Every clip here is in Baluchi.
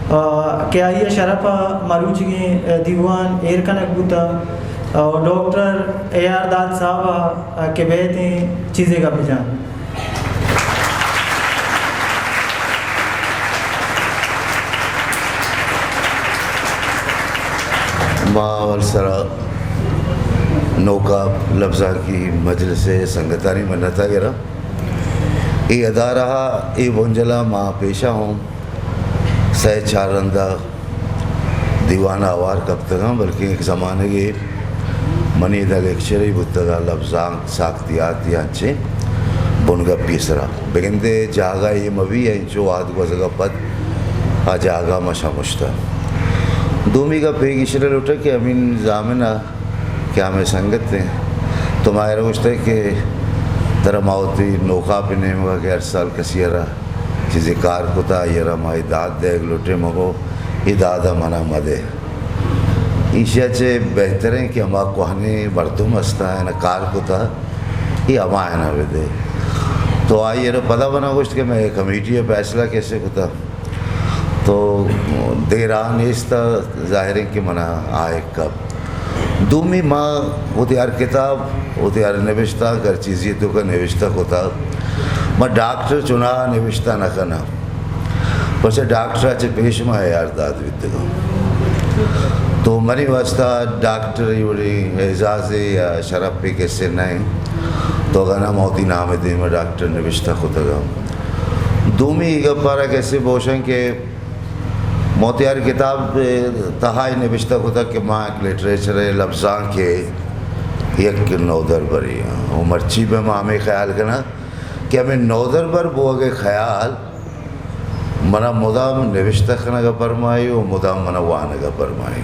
آ، کہ آئی ءِ شرپ ءَ مروچیگیں، آ، دیوان ایر کنگ بوتگ، آ، ڈاکٹر اے آر داد صاحب ءَ، آ، کہ بیت ایں چیزے گپ جان۔ ما اول سرا نوکاپ لبزانکی مجلس ءِ سنگتانی منت ءَ گراں۔ اے ادارہ ءَ، اے بنجل ءَ ما پیشا ہوں سئے چار رندا دیوان ءَ ہوار کپتگاں، بلکیں یک زمانگے منی ادا لیکچرے بوتگ ءَ لبزانک، ساختیات یا انچیں بنگپی سرا۔ بگندے جاگہ اے مہ بی، انچو وہد گوزگ ءَ پد آ جاگہ ما شمشتہ۔ دومی گپ اے گیشتر لوٹگ کہ امین زامن ءَ کہ ہمے سنگت ایں، تو ما ءَ را گوشتگ کہ ترا ما وتی نوکاپ ءِ نیمگ ءَ کہ ہر سال کسی ءَ را چیزے کار کتا، آئی ءَ را ما اے داد دئیگ لوٹیں، مگو اے داد ءَ منا مدے۔ ایشی ءَ چہ بہتریں کہ ہما کوہنیں مردم ہستاں، آیاں کار کتا، اے ہما آیاں بدے۔ تو آئی ءَ را پدا منا گوشت کہ مئے کمیٹی ءَ فیصلہ کیسے کتا۔ تو دگہ راہ نیست، ظاہریں کہ منا آ یک کپ۔ دومی ما وتی ہر کتاب، وتی ہر نبشتانک، ہر چیزی توکا نبشتہ کتا، ما ڈاکٹر چناہا نبشتہ نہ کناں، پرچہ ڈاکٹر ءَ چہ پیش ما اے آر داد بیتگاں۔ تو منی واسطہ ڈاکٹر ای وڑیں اعزازے یا شرپے کسے نہ ایں۔ تو اگاں نہ ما وتی نام ءِ دیما ڈاکٹر نبشتہ کتگاں۔ دومی اے گپ ءَ را کسے بوشن کہ ما وتی ہر کتاب ءِ تہا اے نبشتہ کتگ کہ ما یک لٹریچر ءِ لبزانک ءِ یک نودربرے آں۔ و مرچی بہ ما ہمے خیال کناں کہ ہمے نودربر بوگ ءِ خیال منا مدام نبشتہ کنگ ءَ پرمائی و مدام منا وانگ ءَ پرمائی۔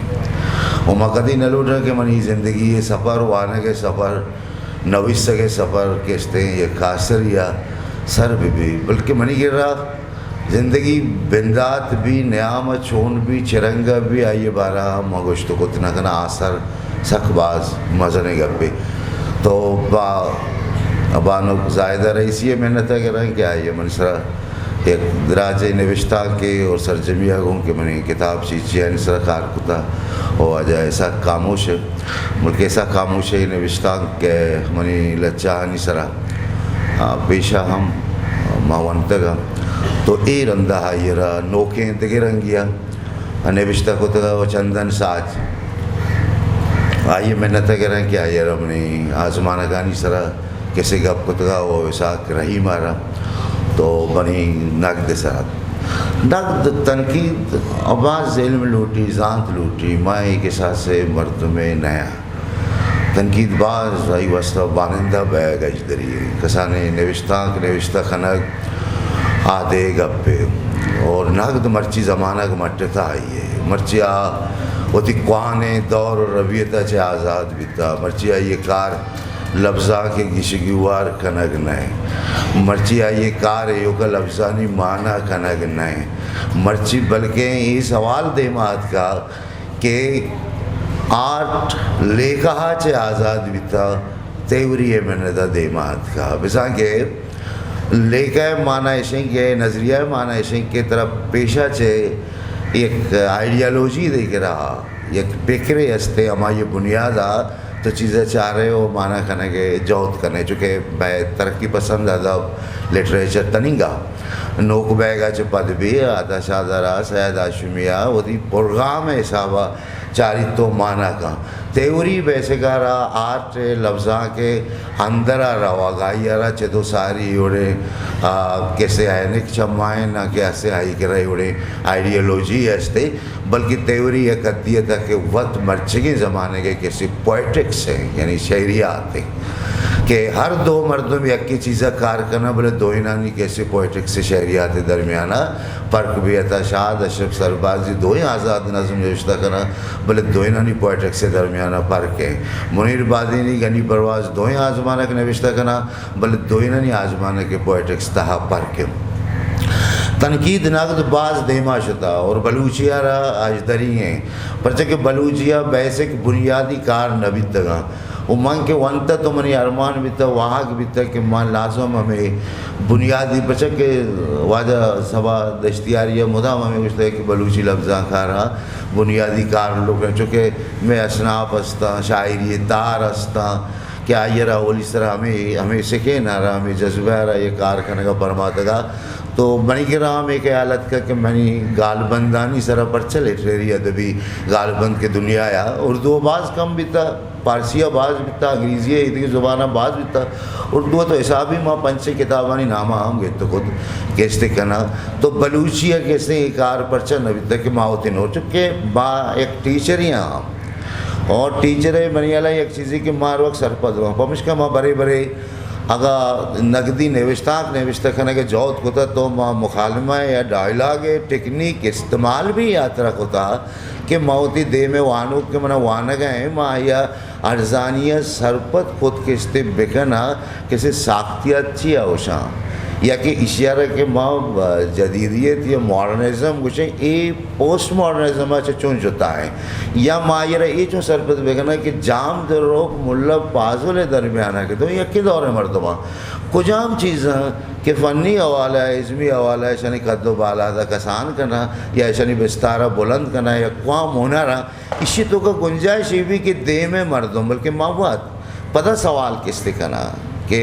و ما کدی نہ لوٹاں کہ منی زندگی ءِ سفر، وانگ ءِ سفر، نویسگ ءِ سفر کستیں یک کاسری ءَ سر بہ بی، بلکہ منی کرا زندگی بندات بی، نیام ءَ چون بی، چہ رنگ ءَ بی، آئی ءِ بارہ ءَ من گوشت کت نہ کناں، آ سر سک باز مزنیں گپے۔ تو با-، بانک زاہدہ رئیسی ءِ منت ءَ گراں کہ آئی ءَ منی سرا یک دراجیں نبشتانکے اور سرجمی ءَ گوں کہ منی کتاب چیچیانی سرا کار کتا، او واجہ اسحاق خاموش ءِ، بلکہ اسحاق خاموش ءِ نبشتانک کہ منی لچہانی سرا، آ، پیشا ہم ما ونتگ ءَ۔ تو اے رندا آئی ءَ را نوکیں دگہ رنگی ءَ نبشتہ کتگ ءَ و چندن ساچ آئی ءِ منت ءَ گراں کہ آئی ءَ را منی آزمانکانی سرا کسے گپ کتگ ءَ و اسحاق رحیم ءَ را تو منی نگد ءِ سرا۔ نگد، تنقید باز علم لوٹی، زانت لوٹی، ما اے کساس ءِ مردمے نیاں۔ تنقید باز آئی واسطہ وانندہ بئیگ اژدری ایں۔ کسانیں نبشتانک نبشتہ کنگ آ دگہ گپے۔ اور نگد مرچی زمانگ مٹتا آئی ءِ۔ مرچی آ وتی کوہنیں دور و ربیت ءَ چہ آزاد بیتا۔ مرچی آئی ءِ کار لبزانک ءِ گیش گیوار کنگ نہ ایں۔ مرچی آئی ءِ کار ایوک ءَ لبزانی مانا کنگ نہ ایں۔ مرچی بلکیں اے سوال دیما اتکا کہ آرٹ لیکہ ءَ چہ آزاد بیتا، تھیوری ءِ منت ءَ دیما اتکا۔ بزاں کہ لیکہ ءِ مانا ایش ایں کہ، نظریہ ءِ مانا ایش ایں کہ ترا پیشا چہ یک آئیڈیالوجی دے کہ رہا، یک پکرے ہستے، ہمائی بنیاد ءَ تو چیز ءَ چارے و مانا کنگ ءِ جہد کنے، چونکہ مئے ترقی پسند ادب، لٹریچر تننگا نوک بیگ ءَ چہ پد بھی عطا شاد ءَ را، سید ہاشمی ءَ وتی پروگرام ءِ حساب ءَ چاریت و مانا کن۔ تھیوری بیسک ءَ را آرٹ ءِ لبزانک ءِ اندر ءَ روگ ءَ آئی ءَ را چد و ساری وڑیں، آ، کسے عینک چمائیں نہ کہ اسے آئی کرا وڑیں آئیڈیالوجی ہستے، بلکہ تھیوری یک حدی ءَ تک کہ وت مرچگیں زمانگ ءِ کسے پوئٹکس ایں، یعنی شعریات ایں کہ ہر دو مردم یکے چیز ءَ کار کناں، بلے دوئینانی کسے پوئٹکس ءُ شعریات ءِ درمیان ءَ فرق بی۔ عطا شاد، اشرف سربازی دوئیں آزاد نظم نوشتہ کناں، بلے دوئینانی پوئٹکس ءِ درمیان ءَ فرق ایں۔ منیر بادینی، غنی پرواز دوئیں آزمانک نوشتہ کناں، بلے دوئینانی آزمانک ءِ پوئٹکس تہا فرق ایں۔ تنقید نقد باز دیما شتا اور بلوچی ءَ را اژدری ایں، پرچہ کہ بلوچی ءَ بیسک بنیادی کار نہ بیتگاں۔ و من کہ ونتہ تو منی ارمان بیتہ، واہگ بیتہ کہ من لازم ہمے بنیادی، پرچا کہ واجہ صبا دشتیاری ء مدام ہمے گوشتہ کہ بلوچی لبزانک ء را بنیادی کار لوٹاں، چونکہ مئے اصناف استاں، شاعری تار استاں کہ آئی ء را اولی سرا ہمے، ہمے سکین ء را، ہمے جذبہ ء را یہ کار کنگ ء پرماتگ ء۔ تو منی کرا ہم اے خیال اتکگ کہ منی گالبندانی سرا پرچہ لٹریری ادبی گالبند کہ دنیا ء اردو ء باز کم بیتہ، پارسی ء باز بیتہ، انگریزی ء ایدگہ زباناں باز بیتہ، اردو ء تو حسابی ما پنچ چھ کتابانی نام ء ہم گپت کت کہ استے کناں، تو بلوچی ء کہ استے اے کار پرچہ نہ بیتہ کہ ما وتی نور، چونکہ ما یک ٹیچرے آں اور ٹیچر ء منی ہیال ء یک چیزے کہ ما ہر وقت سرپد باں، پمشکا ما برے برے اگاں نگدی نوشتانک نوشتہ کنگ ء جہد کتہ تو ما مکالمہ یا ڈائیلاگ ء ٹیکنیک استعمال بھی ہاترا کتہ کہ ما وتی دیم ء وانوک کہ منا وانگ ء ایں، ما آئی ء ارزانی ء سرپد کت کہ استے بکن ء کسے ساختیات چی ء گوشاں یا کہ ایشی ء را کہ ما جدیدیت یا ماڈرنزم گوشیں، اے پوسٹ ماڈرنزم ء چہ چون جتا ایں یا ما آئی ء را اے چون سرپد بکناں کہ جام دروک ملا پازل ء درمیان ء کہ تو یکے دور ء مردماں کجام چیزاں کہ فنی حوالہ ء، ازمی حوالہ ء اشانی قد و بالاد ء کسان کناں یا اشانی بستار ء بلند کناں یا کوام ہنر ء، ایشی توکا گنجائش اے بی کہ دیم ء مردم، بلکہ ما وت پدا سوال کستے کناں کہ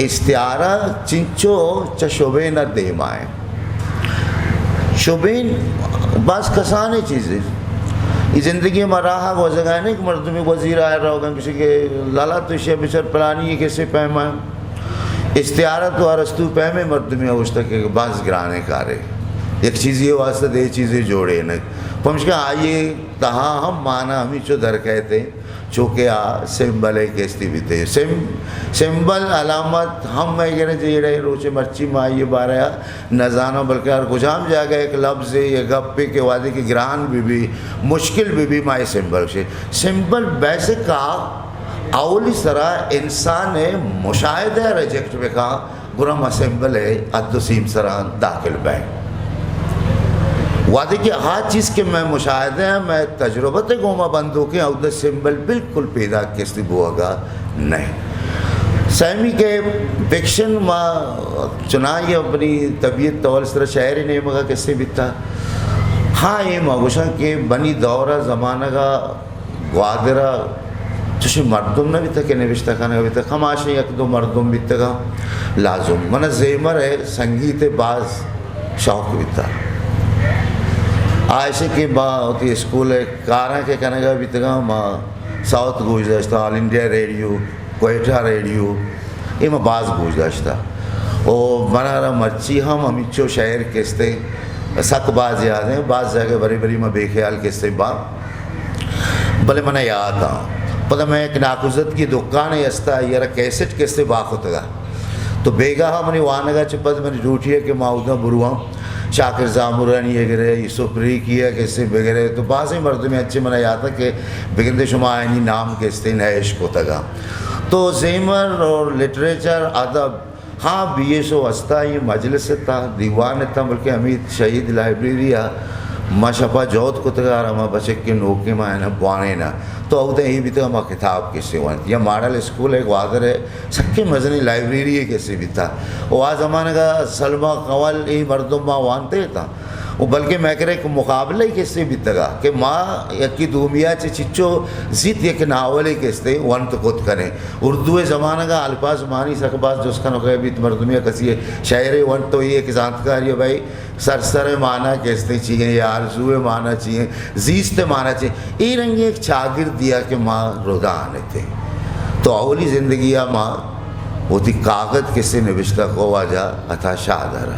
استعارہ چنچو چہ شبین ء دیما ایں۔ شبین باز کسانیں چیزے۔ ای زندگی ما راہ گوزگا نہ کہ مردمی وزیر آئے روگن کسی کہ لالا تو شے بچر پلانی کسی پیما۔ استعارہ تو ارسطو پیمے مردمی اوشتا کہ باز گرانے کارے۔ یک چیزی واسطہ دے چیزے جوڑے نہ۔ پمشکا آئیے تہا ہم مانا ہمی چو در کہتے۔ چونکہ آ سمبل ء کہ استی بیتے۔ سم-، سمبل، علامت ہم مئے گریں جیڑہ روچے مرچی ما آئی بارہ ء نہ زاناں، بلکہ ہر کجام جاگہ یک لبزے یا گپے کہ وہدے کہ گران بہ بی، مشکل بہ بی، ما اے سمبل گوشے۔ سمبل بیسک آ اولی سرا انسان ء مشاہدہ ء ریجیکٹ بکاں، گڑا ما سمبل ء حد و سیم سرا داخل بئیں۔ وہدے کہ ہا چیز کہ مئے مشاہدہ ء مئے تجربت ء گوما بندوکیں، اود ء سمبل بالکل پیداک کستی بوہگا نہ۔ سیمی کہ فکشن ما چنائی اپنی طبیعت تول سر شاعری نیمگا کسے بیتا۔ ہاں، اے ما گوشاں کہ بنی دور ء زمانگا گوادر ء چوشیں مردم نہ بیتگ کہ نبشتہ کنگ بیتگ، کماشیں یک دو مردم بیتگ ء لازم۔ من ء زیمر ء سنگیت ء باز شوق بیتگ۔ آ ایشی کہ ما وتی اسکول ء کاراں کہ کنگ ء بیتگ آں، ما ساؤتھ گوش داشتہ، آل انڈیا ریڈیو، کوئٹہ ریڈیو، اے ما باز گوش داشتہ۔ او منا را مرچی ہم ہمینچو شعر کستے سک باز یاد ہیں، باز جاگہ بری بری ما بے خیال کستے با۔ بلے من یات آں۔ پدا من یک ناکوزتکی دکانے استا، آئی ء را کیسٹ کسے باختگا۔ تو بیگاہ منی وانگا چہ پد منی ڈیوٹی ہے کہ ما اودا برواں۔ شاکر زامرانی ء گرے، یوسف ریکی ء کسے بگرے، تو بازیں مردمے انچے من یات کہ بگندے شما آیانی نام کسے نہ اشکتگا۔ تو زیمر اور لٹریچر، ادب، ہاں، بی ایس او ہستا، یہ مجلس تھا، دیوان تھا، بلکہ ہمیں شہید لائبریری آ ما شپا جہد کتگا، ہما بچک کے نوکے ما ہے نا، بوانے نا۔ تو اودا ہی بیتگا ما کتاب کسے وانت۔ یا ماڈل اسکول ہے، گوادر ہے، سکے مزنی لائبریری ہے کسے بیتا۔ او آ زمانگا سلما کنول ای مردم ما وانتے تا۔ و بلکہ مئے کرا یک مقابلہ ای کسے بیتگا کہ ما یکی دومیا چہ چچو زیت یک ناولے کستے ونت کت کنے۔ اردو ء زمانگ ء الفاظ معنی سک باز جست کنوکے بیت، مردمے ء کسی ء شئیرے ونت تو اے کہ زانتکاری ء بھئی سرسر ء مانا کستے چیئے یا آرزو ء مانا چیئے، زیست ء مانا چیئے۔ اے رنگیں یک چاگردے ء کہ ما ردان اتیں۔ تو اولی زندگی ء ما وتی کاگد کسے نبشتہ کو واجہ عطا شاد ء را۔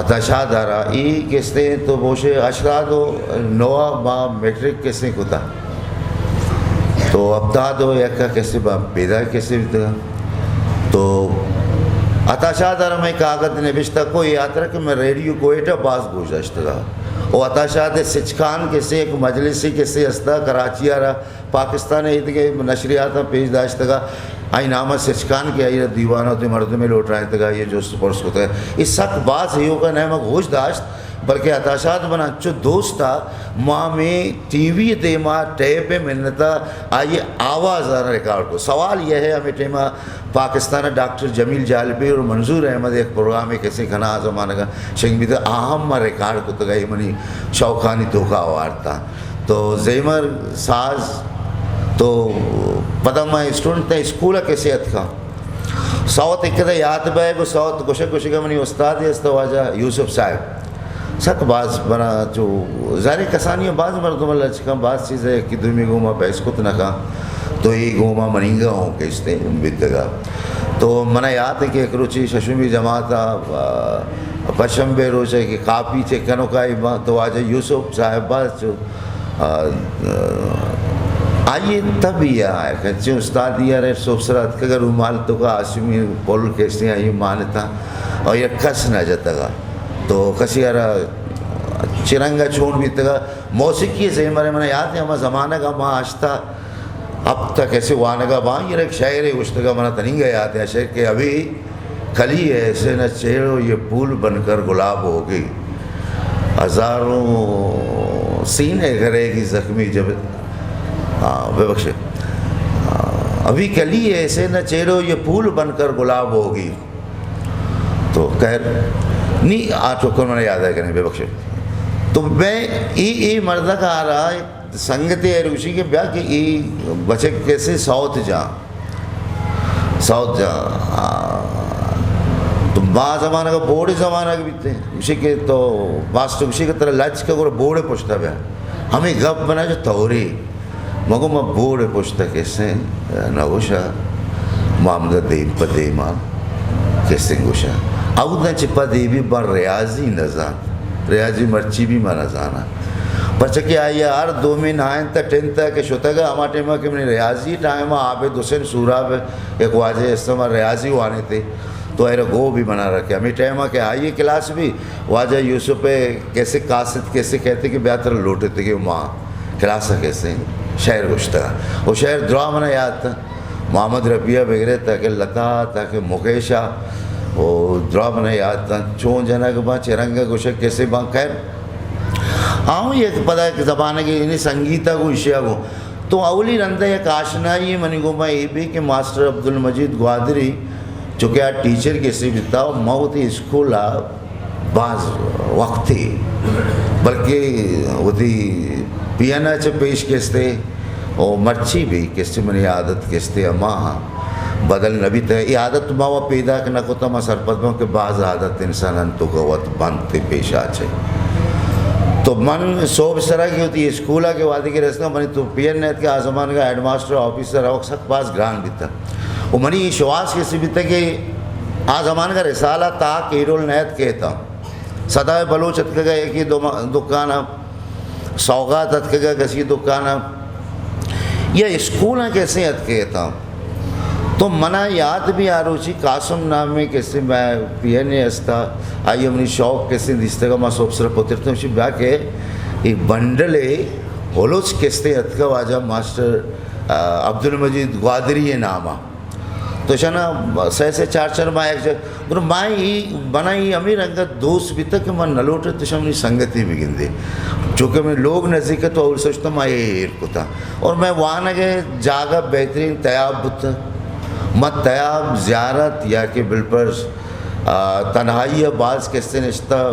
عطا شاد ء را اے کستے تو بوشے ہشتاد و نو ء ما میٹرک کسے کتا۔ تو ہپتاد و یک ء کسے با پیدا کسے بیتگا۔ تو عطا شاد ء را مئے کاگد نبشتہ کو اے ہاترا کہ مئے ریڈیو کوئٹہ باز گوش داشتگا۔ او عطا شاد ء سچکان کسے یک مجلسے کسے استا کراچی ء را پاکستان ء ایدگہ نشریاتاں پیش داشتگا۔ آئی نام ء سچکان کہ آئی ء دیوان ء وتی مردمے لوٹائینتگا، آئی ء جست پرس کتگا۔ اے سک باز ایوکا نئے ما گوش داشت۔ بلکہ عطا شاد من انچو دوست ءَ ما ہمے ٹی وی ءِ دیما ٹیپ ءِ منت ءَ آئی ءِ آواز ءَ ریکارڈ کو۔ سوال یہ ہے، ہمے ٹائم ءَ پاکستان ءَ ڈاکٹر جمیل جالبی اور منظور احمد یک پروگرامے کسے کنا آ زمانگ ءَ شنگ بیتگ، آ ہم ما ریکارڈ کتگ، اے منی شوقانی توکا وارتا۔ تو زیمر ساز تو پدا ما اسٹوڈنٹ تاں اسکول ءَ کسے اتکاں۔ سوت ایک کدہ یاد بئے گو، سوت گوشگ گوشگ ءَ منی استادے است واجہ یوسف صاحب۔ سک باز منا چو ظاہر ہے کسانی باز مردم لچکاں، باز چیز ہے کہ دومی گوما بحث کت نہ کن۔ تو اے گوما منیگا ہوں کہ استے بیتگا۔ تو منا یاد ہے کہ ایک روچی ششمی جماعت آ، آ، پشنبے روچ ہے کہ کاپی چیک کنو کائی با، تو واجہ یوسف صاحب باز چو آ، آ، آئی ءِ تب یہ آئے کہ چہ استاد یار سوب سرا اتکگ، رومال توکا آسمی پل کیسے آئی مانتا اور یک کس نہ جتگا۔ تو کسی یارا چرنگا چون بیتگا۔ موسیقی زیمر من یاد ہے، ہما زمانگ ما آشتا ہفتہ کیسے وانگا باں، یہ ایک شاعر گوشتگا، منا تنینگا یاد ہے شعر کہ ابھی کلی ایسے نہ چھیڑو یہ پھول بن کر گلاب ہوگی، ہزاروں سینے گھرے گی زخمی جب، ہاں، بے بخشے۔ ہاں، ابھی کلی ایسے نہ چھیڑو یہ پھول بن کر گلاب ہوگی۔ تو خیر، نی آ ٹوکر منا یاد ہے کہ نہیں، بے بخشے۔ تو میں اے، اے مردک آ رہا ہے، سنگتے ءَ گوشی کہ بیا کہ اے بچک کیسے سوت جا، سوت جا۔ آ، تو با زمانگ ءَ بوڑے زمانگ بیتے۔ گوشی کہ تو باز تو گوشی کہ ترا لج کہ گڑا بوڑے پشتا بیا۔ ہمیں گپ بنا جو توری۔ مگو ما بوڑے پشتا کیسے نہ گوشا۔ ما ہمدا دیم پہ دیما کیسے گوشا۔ اوداں چہ پد اے بھی با ریاضی نہ زانت۔ ریاضی مرچی بھی ما نہ زانا۔ پرچہ کہ آئی ءَ ہر دومی نائنتھ ءَ ٹینتھ ءَ کہ شتگ ءَ، ہما ٹائم ءَ کہ منی ریاضی ٹائم ءَ، آبد حسین سوراب ءِ یک واجہ استما ریاضی وانیتے، تو ایرا گو بھی منا رکھے۔ ہمے ٹائم ءَ کہ آئی ءِ کلاس بھی واجہ یوسف ءِ کیسے قاصد کیسے کہتے کہ بیا ترا لوٹتے کہ ما کلاس ءَ کیسے شعر گوشتگ ءَ۔ او شعر درا منا یاد اتاں۔ محمد رفیع ءَ بگرے تاکہ لتا، تاکہ مکیش ءَ، او درا منا یاد اتاں۔ چون جنگ باں، چہ رنگ ءَ گوشگ کیسے باں۔ خیر، آؤں یک پدا یک زمانگے یعنی سنگیت ءَ گوں ایشی ءَ گوں۔ تو اولی رند ءَ یک آشنائی منی گوما اے بی کہ ماسٹر عبدالمجید گوادری، چونکہ آ ٹیچر کیسے بیتا، ما وتی اسکول ءَ باز وقتی، بلکہ وتی پی این ءَ چہ پیش کستے او مرچی بھی کستے منی عادت کستے ہما ہاں بدل نہ بیت۔ اے عادت ما و پیداک نہ کتا، ما سرپد باں کہ باز عادت انسان انت تو کہ وت بنت پیش آچے۔ تو من صوب سرا کہ وتی اسکول ءَ کہ وادی کہ رستا منی تو پی این ءَ کہ آ زمانگ ءَ ہیڈ ماسٹر آفیسر اوک سک باز گران بیتا۔ و منی شواس کسے بیتا کہ آ زمانگ ءَ رسالہ تاک ایرول نیت کیتا۔ صدائے بلوچ اتکگا یکی دو ما-، دکان ءَ، سوغات اتکگا کسی دکان ءَ، یا اسکول ءَ کسے اتکے اتاں۔ تو منا یاد بھی آ روچی قاسم نامیں کسے میں پی این اے استا، آئی منی شوق کسے دیستگا، ما صوب سر پترتم شی بیا کہ اے بنڈل ہلوچ کسے اتکا واجہ ماسٹر، آ، عبدالمجید گوادری نامہ۔ تو شنا سہ سہ چار چار ماہ یک جا-، گڑا ما ای، منا ای ہمے رنگ دوست بیتا کہ من نہ لوٹت شمنی سنگتی بگندے۔ چونکہ میں لوگ نزدیک تو اول سوچتا ما اے ایر کتا۔ اور میں وانگ جاگہ بہترین تیاب بوتا۔ ما تیاب زیارت یا کہ بلپرس، آ، تنہائی باز کسے نشتا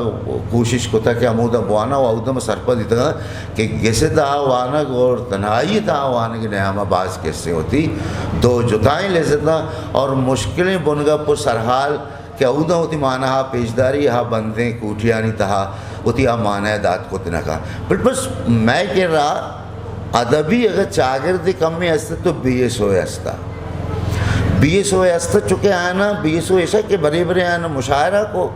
کوشش کتا کہ ہمودا بوانا و اودا ما سرپد دیتا۔ کہ گس ءِ تہا وانگ اور تنہائی ءِ تہا وانگ ءِ نیام ءَ باز کسے وتی دو جتائیں لذتاں اور مشکلیں بنگپ و سرحال کہ اوداں وتی مانا ءَ پیشداری ءَ بندیں کوٹیانی تہا وتی آ مانا ءَ دات کت نہ کن۔ بلے بس مئے کرا ادبی اگہ چاگردے کمے است تو بی ایس او ءِ است۔ بی ایس او ءِ است چونکہ آیانا بی ایس او ایشا کہ برے برے آیانا مشاعرہ کو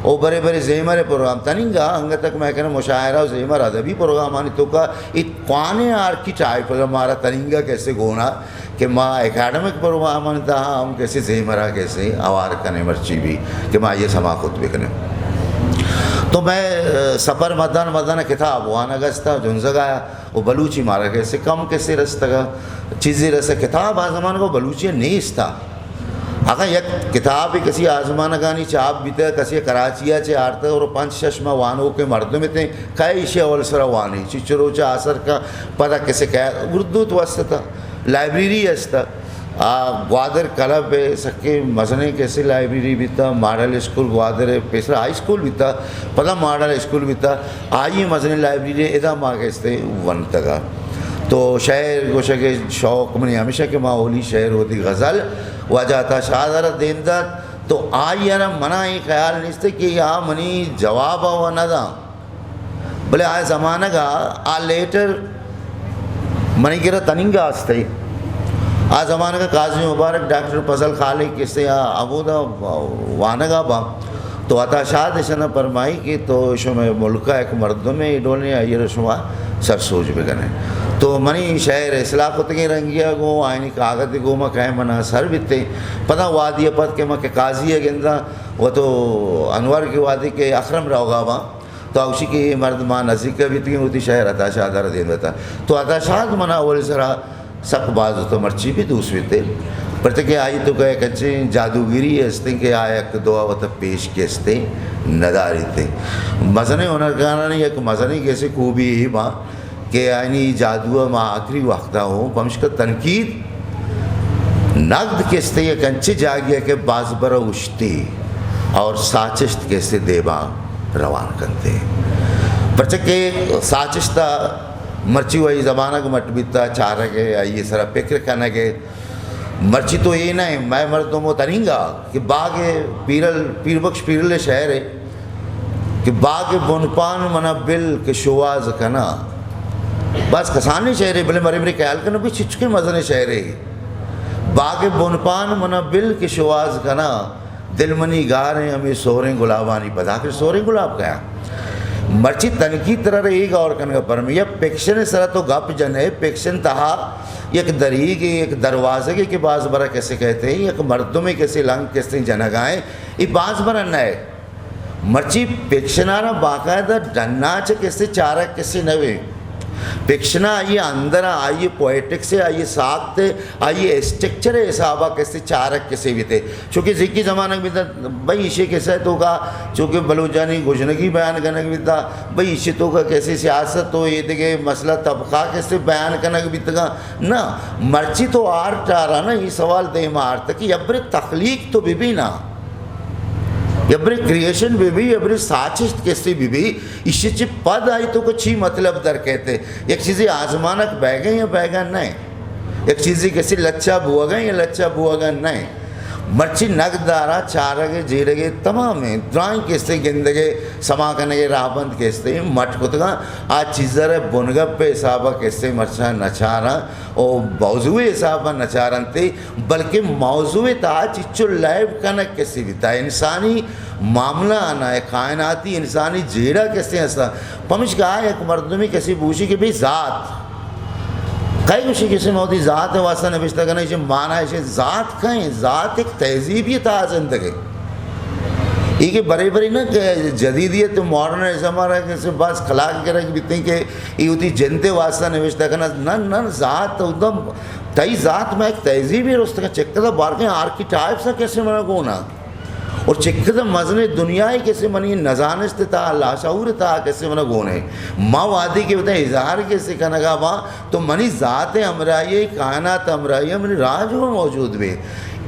او برے برے زیمر ءِ پروگرام تننگا، انگت تک مئے کرا مشاعرہ و زیمر ادبی پروگرامانی توکا اے کوانیں آرکیٹائپ اگہ مارا تنینگا کسے گونا کہ ما اکیڈمک پروگرامانی تہا ہم کسے زیمرا کسے ہوار کنیں مرچی بھی کہ ما آئی سما کت بکنیں۔ تو مئے، ء، سفر مدان مدان کتاب وانگ استا، جنزگا و بلوچی مارا کسے کم کسے رستگا، چیزے رسے کتاب آ زمانگا بلوچی نیستا۔ اگاں یک کتابے کسی آزمانکانی چاپ بیتگ، کسی کراچی ءَ چہ آرتگ اور پنچ شش ماہ وانوکیں مردم اتیں، کئے ایشی ءَ اول سرا وانی؟ چنچو روچ ءَ آسر کن، پدا کسے کئے؟ اردو تو است ات، لائبریری است۔ آ گوادر کلب ءِ سکیں مزنیں کسے لائبریری بیتا، ماڈل اسکول گوادر ءِ پیسرا ہائی اسکول بیتا، پدا ماڈل اسکول بیتا، آئی مزنیں لائبریری ادا ما کسے ونتگا۔ تو شعر گوشگ ءِ شوق منی ہمیشہ کہ ما اولی شعر وتی غزل واجہ عطا شاد ءَ را دیم دات، تو آئی ءَ را منا اے خیال نیست کہ آ منی جواب ءَ و نہ داں، بلے آ زمانگ ءَ آ لیٹر منی کرا تننگا است۔ آ زمانگ ءَ قاضی مبارک، ڈاکٹر فضل خالق کسے آ ہمودا وانگا با۔ تو عطا شاد اشانا پرمائی کہ تو شمئے ملک ءَ یک مردمے، اے ڈولیں آئی ءَ را شما سرسوج بکنے۔ تو منی شعر اصلاح کتگیں رنگی ءَ گوں آئینی کاگد گوں ما کئے منا سر بیتے۔ پدا وادی ءَ پد کہ ما کہ قاضی ءَ گنداں و تو انور کہ وادی کہ اکرم روگا باں، تو اوشی کہ اے مرد ما نزیک ءَ بیتگیں وتی شعر عطا شاد ءَ را دیم داتا۔ تو عطا شاد منا اولی سرا سک باز تو مرچی بھی دوست بیتے، پرچہ کہ آئی توکا یک انچیں جادوگری استیں کہ آ یک دو وت پیش کہ استیں نداریتے۔ مزنیں ہنرکارانی یک مزنیں کسے خوبی اے با کہ آئینی جادو ما آخری وقتا ہوں، پمشکا تنقید نقد کستے یک انچیں جاگے کہ باز برا اشتی اور ساچشت کسے دیما روان کنتے۔ پرچہ کہ ساچشتا مرچی وہی زمانگ مٹ بیتا، چارگ ءَ، آئی سرا فکر کنگ ءَ۔ مرچی تو اے نہ، مئے مردم و تننگا کہ باغ پیرل، پیر بخش پیرل شعر ہے کہ باغ بنپان منا بل کہ شواز کنا۔ بس کسانیں شعر ہے، بلے مرے مرے خیال کنا بھی چچکے مزن شعر ہے۔ باغ بنپان منا بل کہ شواز کنا، دل منی گاریں ہمے سوریں گلابانی پدا کہ سوریں گلاب کیا۔ مرچی تنقید ترا رے اے غور کنگا پرمی یا فکشن سرا تو گپ جنے، فکشن تہا یک دریگے، یک دروازگے کہ باز برا کسے کہتے ہیں، یک مردمے کسے لنگ کسے جنگائیں، یہ باز برا نئے۔ مرچی فکشن ءَ را باقاعدہ ڈنا چہ کسے چارگ کسے نہ بے۔ فکشن ءَ آئی اندر ءَ، آئی پوئٹکس ءَ، آئی ساخت ءَ، آئی اسٹرکچر ءِ حساب ءَ کسے چارگ کسے بیتے۔ چونکہ زیکی زمانگ بیتا، بھئی ایشی کسے توکا، چونکہ بلوچانی گژنگی بیان کنگ بیتا، بھئی ایشی توکا کسے سیاست و اے دگہ مسئلہ طبقہ کسے بیان کنگ بیتگا۔ نہ، مرچی تو آرٹ ءَ را نا، یہ سوال دیما آرت کہ یبرے تخلیق تو ببی نا۔ یبرے کریئیشن بہ بی، یبرے ساچشت کسے بہ بی، ایشی چہ پد آئی توکا چی مطلب در کئیت؟ یک چیزے آزمانک بئیگا یا بئیگا نہ۔ یک چیزے کسے لچہ بوگا یا لچہ بوگا نہ۔ مرچی نگدارا چارگ ءُ جیڑگ ءِ تمامیں درائیں کسے گندگ ءُ سما کنگ ءِ راہبند کسے مٹ کتگاں۔ آ چیز ءَ را بنگپ ءِ حساب ءَ کسے مرچاں نچاراں او موضوع ءِ حساب ءَ نچارنتے۔ بلکہ موضوع ءِ تہا چچو لیب کنگ کسے بیتا، انسانی معاملہ آنا، کائناتی انسانی جیڑہ کسے ہستا۔ پمشکا یک مردمی کسے بوشی کہ بھئی ذات کئی گوشی، کسے موتی ذات ءِ واسطہ نبشتہ کنگ، ایشی معنی ایشی ذات کئیں؟ ذات ایک تہذیبی تہا زندگ ہے۔ یہ کہ برے برے نہ کہ جدیدیت، ماڈرنزم ءَ را کسے باز کلاگ کرگ بیتیں کہ یہ وتی جند ءِ واسطہ نبشتہ کنگ، نہ، نہ، ذات ادم تئی ذات ما یک تہذیبے رست کن، چکدہ بارکیں آرکیٹائپس ءَ کسے منا گونا۔ اور چکدہ مزنیں دنیائے کسے منی نزانشت تا، لاشعور تا کسے منا گونے۔ ما وادی کہ بتاں اظہار کسے کنگا با، تو منی ذات ہمراہی، کائنات ہمراہی، منی راج وہ موجود بے۔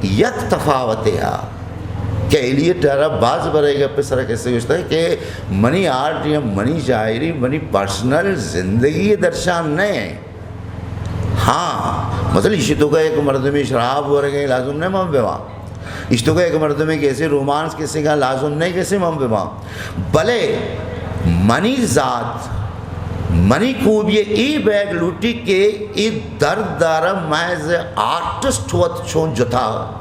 یک تفاوت ہے کہ ایلیٹ ءَ را باز برے گپ سر کسے گوشتا کہ منی آرٹ یا منی شاعری منی پرسنل زندگی درشان نہ۔ ہاں، مثلاً ایشی توکا یک مردمے شراب ورگے لازم نہ من بباں۔ ایشی توکا یک مردمے کسے رومانس کسے کا لازم نہ کسے من بباں۔ بلے منی ذات، منی خوبی اے بیگ لوٹی کہ اے درد دارا محض آرٹسٹ وت چون جتا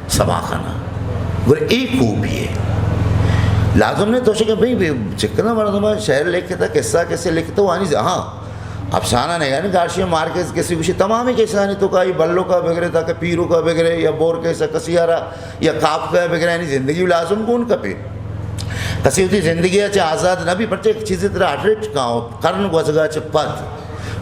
سما کنا۔ گڑا اے خوبی ہے۔ لازم نہ تو کہ بھئی، بھئی چکنا مردم شعر لکھتا، قصہ کسے لکھتا، وانی ز-، ہاں، افسانہ نگار، گارشیا مارکیز کسے گوشی، تمامی کسانی توکا، یہ بلوکا بگرے، تاکہ پیروکا بگرے، یا بورکیسا کسیارا، یا کافکا بگرے، یعنی زندگی لازم گون کپے۔ کسے وتی زندگی چہ آزاد نہ بی، پرچہ یک چیزے ترا اٹریکٹ کاؤ، کرن گوزگا چہ پد۔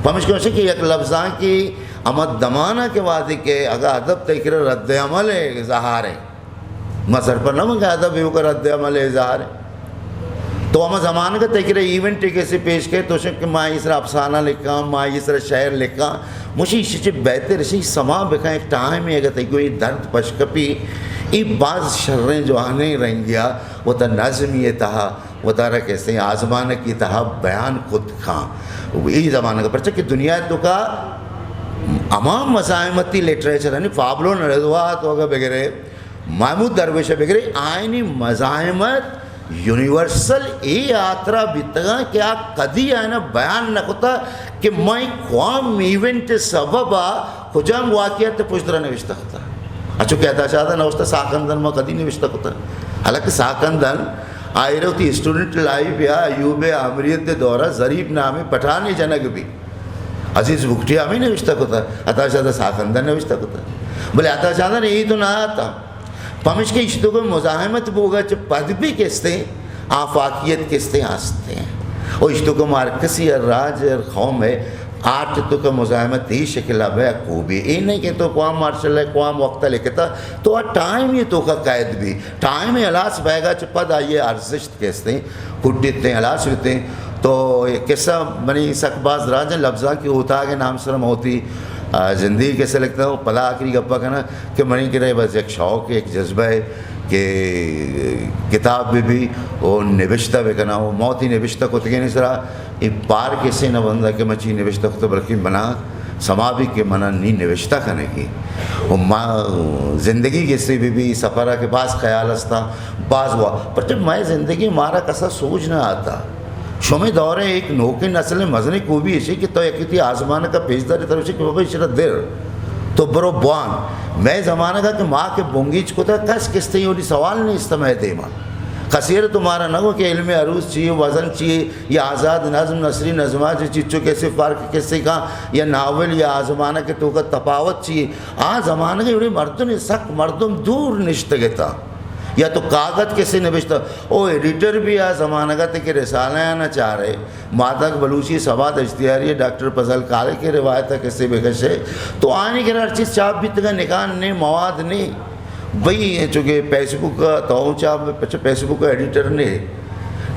پمشکا کہ یک لفظاں کہ ہما دمانا کہ وہدے کہ اگاں ادب تئی کرا رد عمل ءِ اظہار اِنت، ما سرپد نہ باں کہ ادب ایوکا رد عمل ءِ اظہار اِنت۔ تو ہما زمانگ ءَ تئی کرا ایونٹ ءِ کسے پیش کئیت، تو شک کہ ما اے سرا افسانہ لکھاں، ما اے سرا شعر لکھاں، مشی ایشی چہ بہتر ایشی سما بکن، یک ٹائمے اگاں تئی گوں اے درد پش کپی، اے باز شریں جوانیں رنگیا وتا نظمی ءِ تہا وتارا کسے آزمانکی تہا بیان کت کن۔ اے زمانگ ءَ پرچا کہ دنیا ءِ توکا ہما مزاحمتی لٹریچر، یعنی پابلو نرودہ ءَ تو اگاں بگرے، محمود درویش ءَ بگرے، آیانی مزاحمت یونیورسل اے ہاترا بیتگاں کہ آ کدی آیانا بیان نہ کتا کہ مئے کوام ایونٹ ءِ سبب ءَ کجام واقعات پشت را نوشتہ کتا۔ اچو کہ عطا شاد ءَ نوشتہ ساکندن ما کدی نوشتہ کتا۔ حالانکہ ساکندن آئرا وتی اسٹوڈنٹ لائف یا ایوب آمریت ءِ دورا ظریف نامیں پٹھانے جنگ بی۔ عزیز بگٹی ہمے نوشتہ کتا، عطا شاد ءَ ساکندن نوشتہ کتا۔ بلے عطا شاد ءَ اے تو نہ آتا۔ پمشکہ ایشی توکا مزاحمت بوگا چہ پد بھی کسے آفاقیت کسے ہستے۔ او ایشی توکا مارکسی ہر راج ہر قوم ءِ آرٹ توکا مزاحمت اے شکل ءَ بیا خوبی۔ اے نہیں کہ تو کوام مارشل ءِ کوام وقت ءَ لکھتا، تو آ ٹائم ءِ توکا قید بی۔ ٹائم ءِ ہلاس بیگا چہ پد آئی ءِ ارزشت کسے کڈیتیں، ہلاس بیتیں۔ تو اے قصہ منی سک باز دراجیں، لبزانکی اوتاگ ءِ نام سرا من وتی، آ، زندگی قصہ لکھتا ہوں، پدا آخری گپا کنا کہ منی کرا بس یک شوق، یک جذبہ ہے کہ کتاب بہ بی و نبشتہ بکناں و من وتی نبشتہ کتگینی سرا اے پار کسے نہ بندا کہ من چی نبشتہ کتا، بلکہ منا سما بی کہ منا نی نبشتہ کنگی و ما زندگی کسے بہ بی، سفر ءَ کہ باز خیال استا، باز وا، پرچہ مئے زندگی مارا کسا سوج نہ آتا۔ شمے دور ءِ ایک نوکیں نسل ءِ مزنیں خوبی ایشی کہ تو یکے تئی آزمانک ءَ پیش دارے، ترا گوشی کہ بابا ایشرا در، تو برو بوان۔ مئے زمانگ ءَ کہ ما کہ بنگیج کتا، کس کسے اولی سوال نیست مئے دیما۔ کسے ءَ تو مارا نہ گو کہ علم عروض چی، وزن چی، یا آزاد نظم، نثری نظماں چی چچو کسے فرق کسے کاں، یا ناول یا آزمانک ءِ توکا تپاوت چی۔ آ زمانگ ءَ اولی مردم سک مردم دور نشتگتا۔ یا تو کاگد کسے نبشتہ، او ایڈیٹر بھی آ زمانگ ءَ تئی کہ رسالہ ءَ نہ چارے، مادگ بلوچی، سما دشتیاری، ڈاکٹر فضل خالق ءِ روایت ءَ کسے بکشے، تو آنی کرا ہر چیز چاپ بیتگا، نگان نے، مواد نے۔ بھئی، چونکہ فیس بک ءَ تو چاپ، اچھا، فیس بک ءَ ایڈیٹر نے۔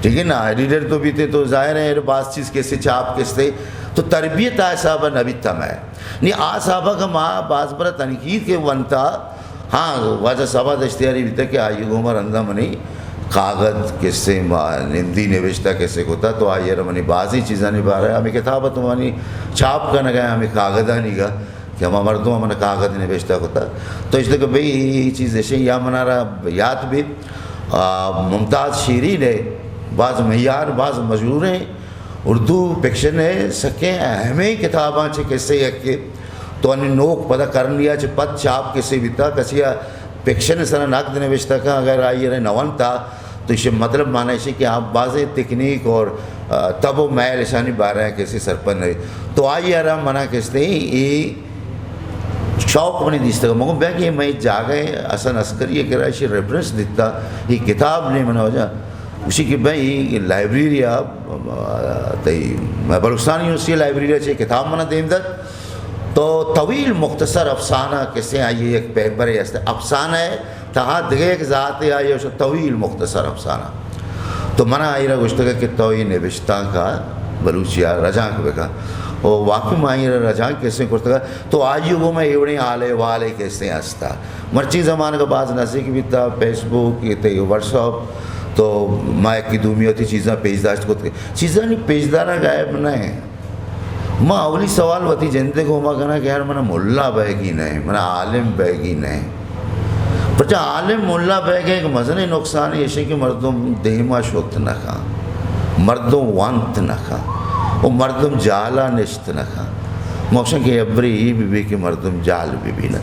ٹھیک ہے نا، ایڈیٹر تو بیتے تو ظاہر ہے باز چیز کسے چاپ کسے، تو تربیت آ حساب ءَ نہ بیتا مئے۔ نی آ حساب ءَ کہ ما باز برا تنقید کہ ونتا، ہاں، واجہ صاحب ءَ دشتیاری بیتگ کہ آئی ءَ گوما رندا منی کاگد کسے ما نندی نبشتہ کسے کتا، تو آئی ءَ را منی بازیں چیزانی بارہ ءَ ہمے کتاب ءَ تو منی چاپ کنگ ءَ ہمے کاگدانی گا کہ ہما مردم ءَ من کاگد نبشتہ کتا۔ تو اشتہ کہ بھئی اے چیز اشیں یا منارا یات بیت، آ، ممتاز شیرین ءِ باز معیار، باز مشہوریں اردو فکشن ءِ سکیں اہمیں کتاباں چہ کسے یکے۔ تو انی نوک پدا کرنی ءَ چہ پد چاپ کسے بیتا، کسی ءَ فکشن ءِ سرا نقد نوشتہ کن، اگر آئی ءَ را نہ ونتا تو ایشی مطلب معنی ایشی کہ آ بازیں تکنیک اور، آ، تب و میل اشانی بارہ ءَ کسے سرپد نہ۔ تو آئی ءَ را منا کسے اے شوق منی دیستگ۔ مگو بیا کہ مئے جاگہ حسن عسکری ءِ کرا ایشی ریفرنس دیتا، اے کتاب نے منا وجہ گوشی کہ بھئی، اے لائبریری ءَ، تئی بلوچستان یونیورسٹی لائبریری ءَ چہ کتاب منا دیم دات۔ تو طویل مختصر افسانہ کسے آئی ءِ یک پیپرے است، افسانہ ءِ تہا دگہ یک ذاتے، آئی ءَ گوشت طویل مختصر افسانہ۔ تو منا آئی را گوشتگ کہ تو اے نبشتانک ءَ بلوچی ءَ رجانک بکن۔ او واقعی ما آئی را رجانک کسے کرتگ۔ تو آئی ءَ گوں مئے اے وڑیں حال احوالے کسے ہستا۔ مرچی زمانگ ءَ باز نزیک بیتا، فیس بک، اے تئی واٹس اپ، تو ما یکے دومی وتی چیزاں پیش داشت کت کہ چیزانی پیش دارگ عیب نہ ایں۔ ما اولی سوال وتی جند ءِ گوما کناں کہ یار منا ملا بئیگی نہ ایں، منا عالم بئیگی نہ ایں۔ پرچا عالم ملا بئیگ ءِ یک مزنیں نقصانے ایش ایں کہ مردم دیما شت نہ کن، مردم ونت نہ کن، و مردم جہلا نشت نہ کن۔ ما گوشاں کہ ابرے اے بہ بی کہ مردم جہل بہ بی نہ۔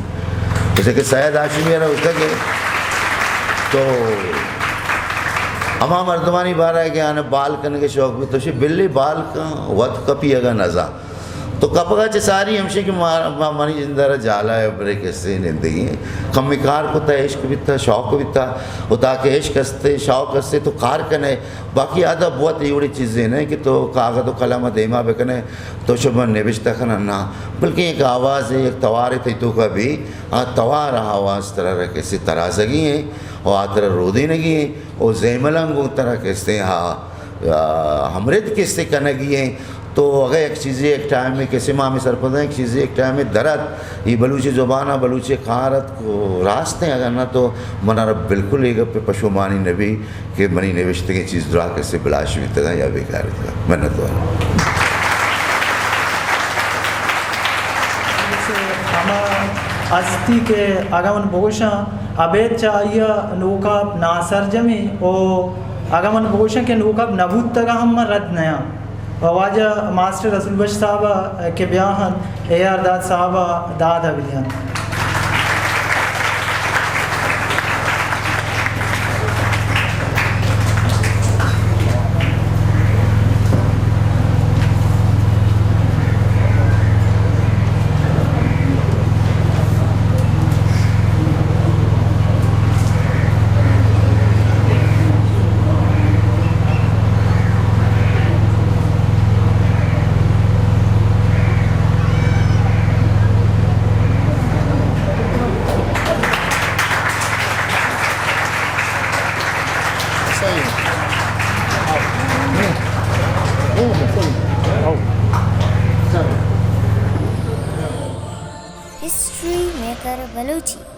جیسے کہ سید ہاشمی ءَ را گوشتگ کہ تو ہما مردمانی بارہ ءَ کہ آناں بال کنگ ءِ شوق بی، تو شی بلے بال کن، وت کپی اگاں نزان۔ تو کپگا چہ ساری ہمشی کہ ما، ما، منی جند ء را جالا ء برے کسے نندگی ایں۔ کمی کار کتا، عشق بیتا، شوق بیتا، و تاکہ عشق ہستے، شوق ہستے تو کار کنے۔ باقی ادب وت اے وڑیں چیزے نہ کہ تو کاغذ و قلم ء دیما بکنے، تو شما نبشتہ کنن نہ، بلکہ ایک آواز ہے، ایک توار ہے، تئی توکا بھی آ توار آواز ترا را کسے ترازگی ہیں و آ ترا رودینگی ہیں و زیملان گوں ترا کسے ہا آ، ہمرد کسے کنگی ہیں۔ تو اگہ یک چیزے یک ٹائم میں کسے ما ہمیں سرپداں، یک چیزے یک ٹائم میں درد، یہ بلوچی زبان ء بلوچی کار ات کو راست ہیں، اگر نہ تو منارا بالکل یہ گپ پہ پشومانی نبی کہ منی نوشتگیں چیز درا کسے بلاش بیتگا یا بیکار بیتگا۔ منت وار۔ ہما ہستی کہ اگاں من بگوشاں، ابید چہ آئی ء نوکاپ ناسرجمی او اگاں من بگوشاں کہ نوکاپ نہ بوتگ ء ہم من رد نیاں۔ و واجہ ماسٹر رسول بخش صاحب ء کہ بیا انت، اے آر داد صاحب ء داد ء بدینت۔ History maker Balochi.